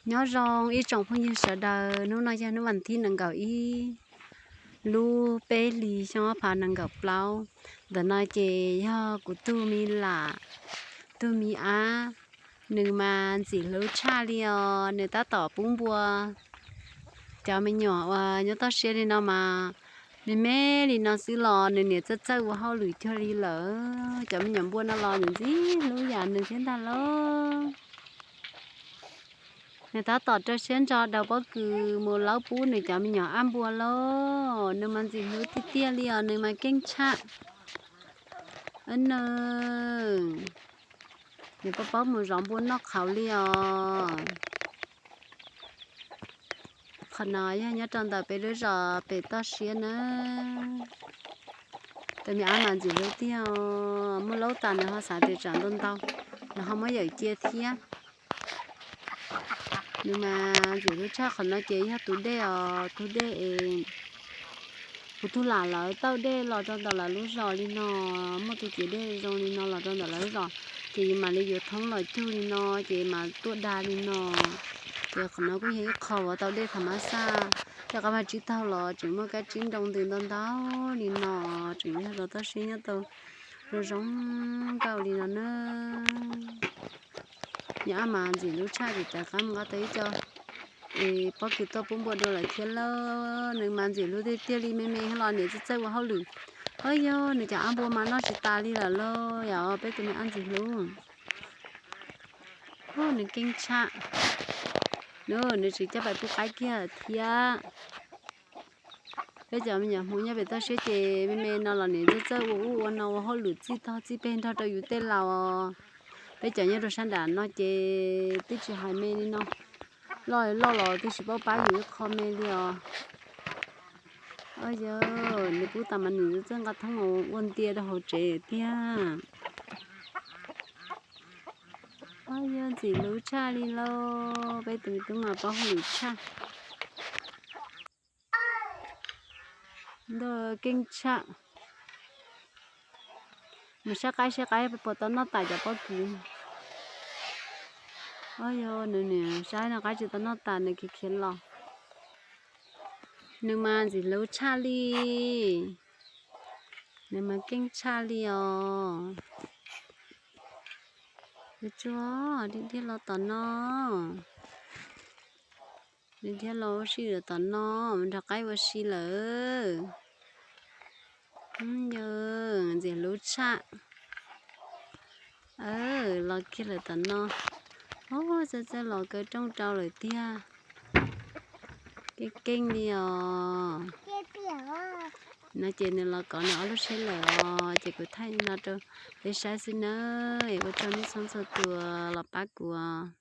Nyob zoo ib tsoom phooj ywg sawv daws, hnub no yog hnub vas thib nees nkaum ib lub peb hlis xyoo ob phav nees nkaum plaub. Ntawm no ces yog kuv tug me lam, tug me ab, nws mas ntxim hlub tshaj li os. Nws tab tom pub npua. Cov me nyuam uas nyob toj siab li no mas me me li no xwb los nws niam txawj txawj ua hauj lwm cuag li lawm. Cov me nyuam npua no los nws ntxim hlub yam nws thiab ntag lauj. Nws tab tom rau siab ntso daus pob kws mus laub pub nws cov me nyuam ab npua lauj. Nws mas ntxim hlub tiag tiag li os, nws mas keej tshaj. Nws paub paub mus zov npua noj qhauv li os. Qhov no yog nyob rau ntawm peb lub zos pem toj siab na. Tus me ab mas ntxim hlub tiag, muaj laub tas nws ho xav tias tsam ntau ntau, nws ho muab yawm cia thiab. Nws mas ntxim hlub tshaj. Qhov no ces yog tus dej os, tus dej es kuv tug lam lawv tauj dej los rau ntawm lawv lub zos li no, muaj tus ciav dej zoo li no los rau ntawm lawv lub zos, ces yus mam li yuav thoob los cug li no, ces mas tuaj dag li no. Ces qhov no kuj yog ib qho uas tau dej thaum mab xaj, tej qab mas tsib taug los tseem muaj kab tsib nroo ntws ntau ntau li no, tseem yog zos toj siab nyob tau zoo zoo nkauj li no na. Nyob ab mas ntxim hlub tshaj, ces rov qab mus nqa tau ib co es pob kws tuaj pub npua dua lawm thiab lauj. Nws mas ntxim hlub tiag tiag li, me me los niam txawj txawj ua hauj lwm. Auj yog nws cov ab npua mas noj tsis tas li lawm lauj, yog peb tus me ab ntxim hlub. Nws keej tshaj. Nws tseem coj pais pub qaib kiag lawm thiab. Peb cov me nyuam hmoob nyob pem toj siab ces me me no los niam txawj txawj ua ub ua no, ua hauj lwm txij tog txij peg nrog rau yus tej laus. Peb cov nyob rau sab nram no ces twb tsis hais me li no, loj loj los twb tsis paub pab yus ib qho me li os. Auj yog nws pub tas mas nws txawj nqa thoob mus ua ntia rau hauv tsev tiag. Auj yog ntxim hlub tshaj li lauj, peb tus me tub mas paub hauj lwm tshaj. Ntuj, keej tshaj. Nws saib qaib saib qaib puas tau noj tas cov pob kws. Auj yog nws niam saib noj qaib tsis tau noj tas nws khiav khiav los. Nws mas ntxim hlub tshaj li. Nws mas keej tshaj li os. Tsuag tsuag dhia dhia los tom no. Dhia dhia los ua si lawm tom no, nrog qaib ua si lawm. Yog ntxim hlub tshaj. Los kiag lawm tom no. Auj, txawj txawj los kaw rooj rau lawm tiag. Keej keej li os. No ces nws los kov nws ob lub tsheb lawm os, ces kuv thaij no rau peb saib xwb nawb. Ua tsaug nej txhua txhua tus los pab kuv os.